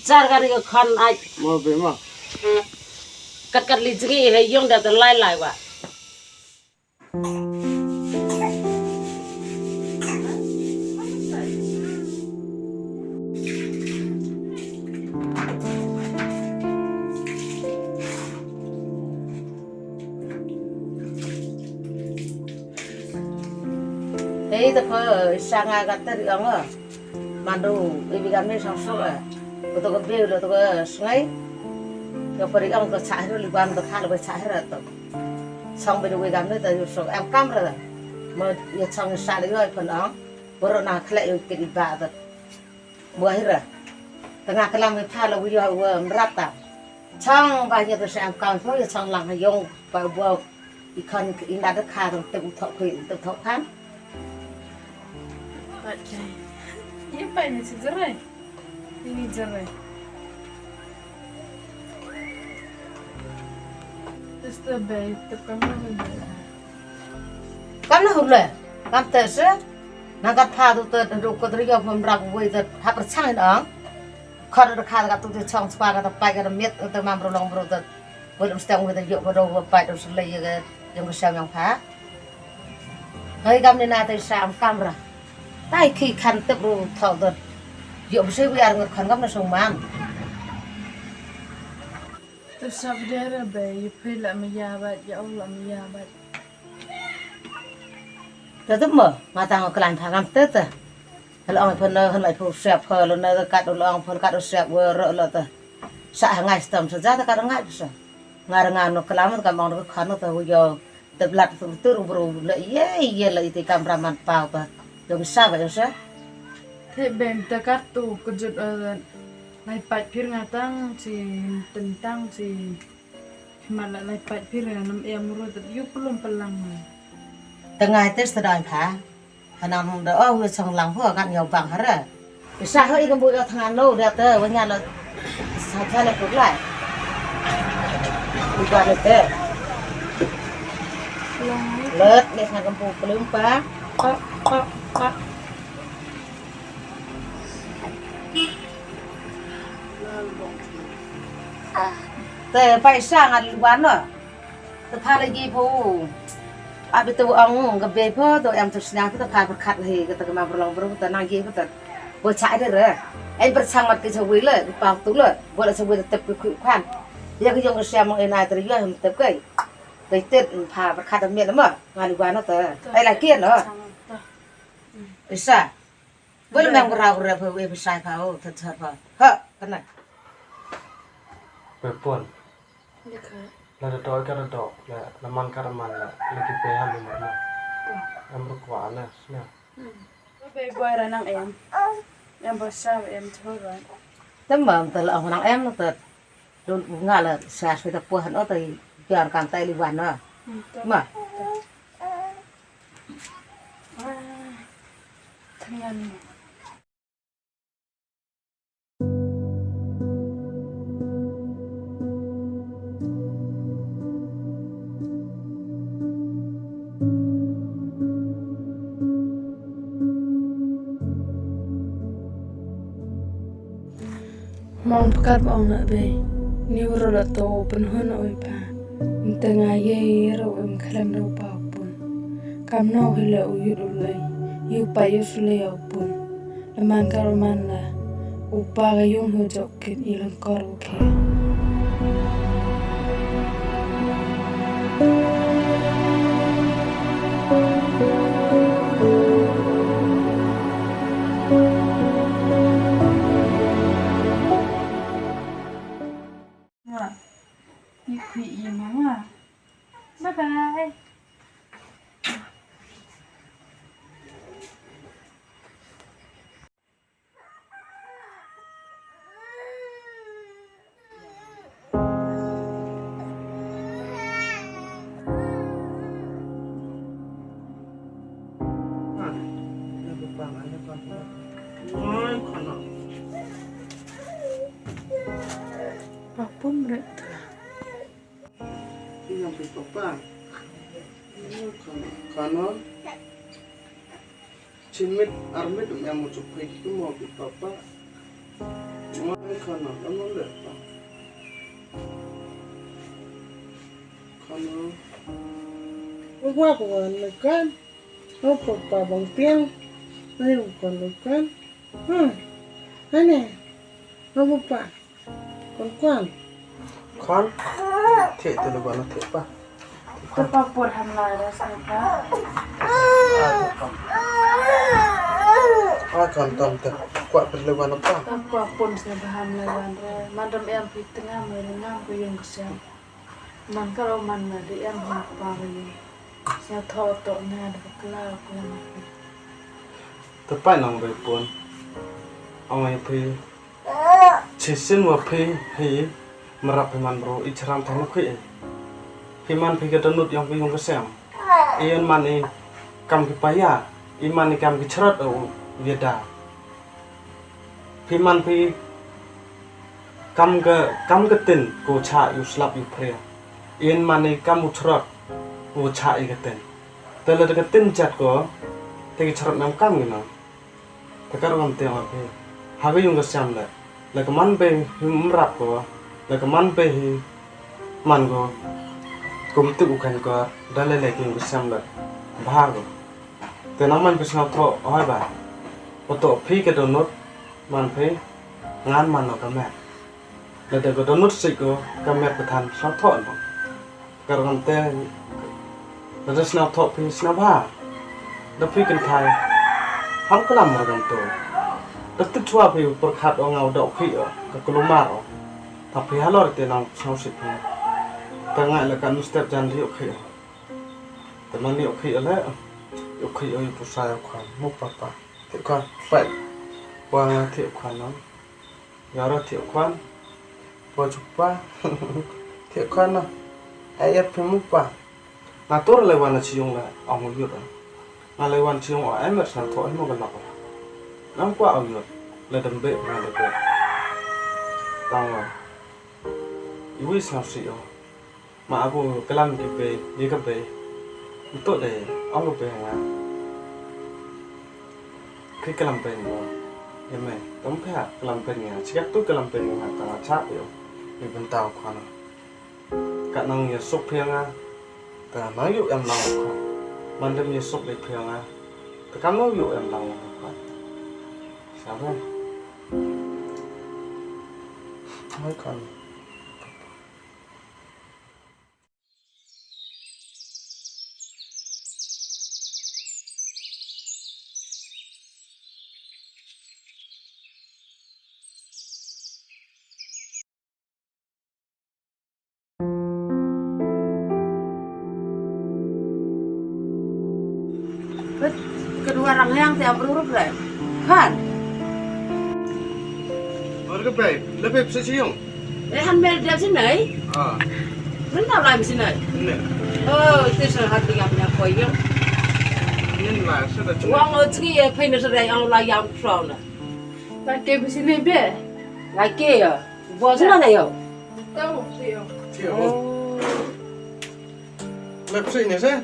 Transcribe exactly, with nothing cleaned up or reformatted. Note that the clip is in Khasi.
Jar kane ka khon ai. Mo be mo. Kat kat li jngi he yong da te lai lai wa. Hei, ta pha, sanga ka ta ri ong. Mando, ibi kamni sang sok, eh. Ko to ko be, lo to ko sngai. Yo pari ong ko chah ro li ban to kha lo chah ro to. Sang be do we kamni ta yo sok, em kam ra. Mo yo sang sa lo yo phan ong. Boro na khle yo kit iba to. Mo hira. Tanga kalam we pha lo yo we mrap ta. Chang ba yo to sa em kam so yo chang lang ha yong ba bo. I khon i na da kha dong tep u thok khui u tep thok khan. Pat kai. Ye pai ni si jerai. Ini jerai. Terus tu bai tep kam na hu. Kam na hu le. Kam te se. Na kat pha tu te ru ko tri yo pom rak wei te ha per chang in ang. Khor da kha ka tu te chong spa ka ta pai ka ta miet te mam ro long bro te. Wei lum stang wei te yo ko do wei pai do sele ye ke yong ka sam yong pha. Hei kam ni na te sam kam ra. Tai khi khan tep ru thok dot. Yo bse wei ar ngot khan kam na song mam. Tu sap de ra be, ye phe la me ya ba, ya ong la me ya ba. Te tu mo, ma tang ko klan pha kam te te. Hal ong pha no, hal ai phu siap pha lo na kat lo ong pha kat siap we ro lo te. Sa ha ngai stam sa ja te kat ngai sa. Ngar ngar no klam ka mong ka khan no te hu yo. Te blat tu tu ru bru le ye ye le ite kam raman pau pa. Yo sa ba yo sa. Te bem te kat tu kejut, eh, lai pat pir ngatang si tentang si. Hima la lai pat pir nam em ru te yu pelum pelang. Te ngai te sedang pha. Hanang da oh wi chang lang ho kan yo bang hara. Isa ho i kan bu yo thangan lo da te wa nya lo sa cha le puk lai. I ba le te. Let ne sa kan bu pelum pa. Kok kok kok. Te pa isa ngat luan no. Te pha la gi pho. Abi tu ong ka be pho to em tu sna pho te pha pyrkhat hi ka te ka ma pyrlong bru te nang gi pho te. Bo cha de re. Ai pyrchang mat ki cha wi le ki pa tu le. Bo la cha wi te tep ki khu khan. Ya ki yong ka siam ong ina te ya hum tep kai. Te tet pha pyrkhat miet ma. Ngali wa no te. Ai la kien no. Isa. Bo la mem ra ra pho wi pha sai pha o te cha pha. Ha kana. Pe pon. Dikha. La da doi ka da dok, la, la man ka da man, la, la ki pe ham ni man. Em ru kwa na, sna. Be boy ra nang em. Em bo sa em thor ra. Te mam te la nang em te. Dun nga la sa sa da po han o te. Biar kan te li wan na. Ma. Ah. Thangan. Mong pkat ba ong na bei. Ni uro la to pynhun oi pa. Nte nga ye ro em khlem ro pa pun. Kam no hile u yut u lei. Yu pa yu sule u pun. Leman ka roman la u pa ka yung hu jok kin i lengkor u khe. Nga. Ni khui i mama. Bye bye. Papum ret. Ïa pi papa. Kanon. Chimit armit um em u chup kai ki mo pi papa. Khana, ano le. Khana. Wa ko wan le kan. O papa bang tiang. Ai ko le kan. Hmm. Ane. O papa. Kon kon. Kon. Thik tu le bana thik pa. Te pa por ham la ras ne pa. Ah, kon tam te. Kwah perlu bana pa. Te pa por se ba ham la ban re. Man dam em pi tengah me ngam ko yung kesian. Man ka ro man na di em ha pa ri. Sa tho to na de kla kla. Te pa nang be pun. Ong ai phi. Chisien wa phi hi mrap phi man bro i chram thang khi. Phi man phi ka tanut yong phi yong ka sem. I man i kam ki paya, i man i kam ki chrat o yada. Phi man phi kam ka kam ka tin ko cha yu slap yu pria. I man i kam u chrat o cha i ka tin. Te la ka tin chat ko te ki chrat nam kam gi no. Te ka rukom te ong phi. Ha ka yung ka sem le. La ka man bei hi mrap ko. La ka man bei hi man ko. Kum tu u khan ko. Da le le ka yung ka sem le. Bha ko. Te nang man phi sngap tho hoi ba. Oto phi ka donut man phi. Ngan man no ka met. Lada ka donut sik ko ka met ka than sngap tho no. Ka rukom te lada sngap tho phi sngap ha. Da phi kan thai. Ham ka lam rukom to. Da tu chwa phi pyrkhat o ngau da phi o ka kulumar o. Ta phi halor te nang sngap sik phi. Ta ngai la kan step jan ri o khi. Ta man ni o khi le. O khi o yu pusa o khan mo papa. Te khan pai. Wa nga te o khan no. Yara thiah kwan. Pa chupa. Thiah kwan na. Ai yat phi mu pa. Nga tur lai wan na chiung la ong yut. Nga lai wan chiung o ai mer sa tho ai mo ga lak. Nang kwa ong yut. La dem be nga de be. Tang wa. Iwi sa si o. Ma abu kalam ki bei, ye ka bei. Nto de, ong ka bei nga. Ki kalam bei ngo. Ye me, tom pha kalam bei nga. Chikak tu kalam bei nga ta cha yo. Ni bentau khana. Ka nang ye suk phi nga. Ta nang yu em lang khana. Mandem ye suk de phi nga. Ta kam nang yu em lang khana. Sabe. Hai khana. Bad ka duwar rangyang te abru rup re. Han. Or ka bai, la bai psa chiyong. Eh, han mel dia sinai. Ah. Rin tau lai sinai. Ne. Oh, te sa hat dia punya koyong. Nin la sa da. Wang o chki e pai na sa dai ang la yang frau na. La ke bi sinai be. La ke ya. Bo sa na yo. Tau, tau. Tio. Oh. La psa ne sa.